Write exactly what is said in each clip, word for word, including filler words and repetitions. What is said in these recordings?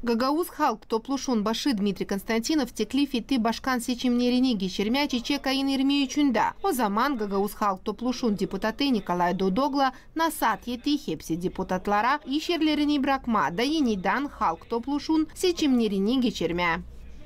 Gagauz Halk Topluşun başı Dmitriy Konstantinov teklif etti başkan seçimnerini geçirmää çiçek ayın irmi üçündä. O zaman Gagauz Halk Topluşun deputatı Nikolay Dodogla nasaat etti hepsi deputatlara iş erlerini brakmaa da enidän Halk Topluşun seçimnerini geçirmää.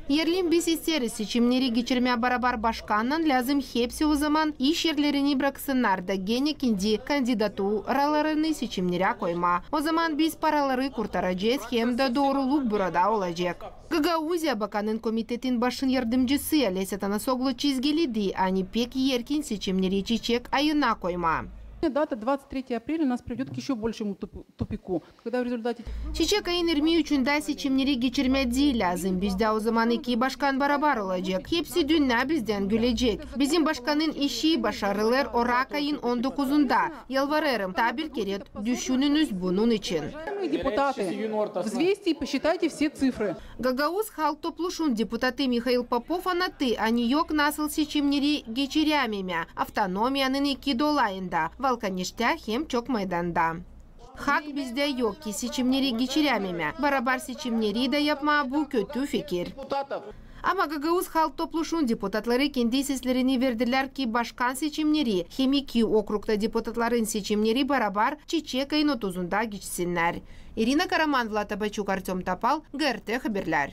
Eer biz isteeriz seçimneri geçirmää barabar başkannan, lääzım hepsi o zaman iş erlerini braksınnar da genä kendi kandidaturalarını seçimnerä koymaa. O zaman biz paraları kurtaracez hem dä dooruluk burada olacek. Gagauziya bakanın komitetin başın yardımcısı Olesya Tanasoglu çizgiledi, ani pek erkin seçimneri çiçek ayına koymaa. Дата двадцать третье апреля нас приведёт к ещё большему тупику. Çiçek ayın irmi üçündä seçimneri geçirmää diil lääzım. Bizdä o zaman iki başkan barabar olacek. Hepsi dünnä bizdän gülecek. Bizim başkanın işi başarılêr oraak ayın on dokuzunda. Yalvarêrım, taa bir kerä düşününüz bunun için. Депутаты, взвесьте и посчитайте все цифры. Gagauz Halk Topluşun deputatı Mihail Popov annattı, ani yok nasıl seçimneri geçirämemää avtonomiyanın iki dolayında, Valkaneştä hem çok meydanda. Hak bizdä yok ki seçimneri geçirämemää. Barabar seçimneri dä yapmaa bu kötü fikir. Ama Gagauz Halk Topluşun deputatları kendi seslerini verdilär ki başkan seçimneri hem iki okrugta deputatların seçimneri barabar çiçek ayın otuzunda geçsinnär. İrina Karaman, Vlad Tabaçuk, Artёm Topal, GRT Haberlär.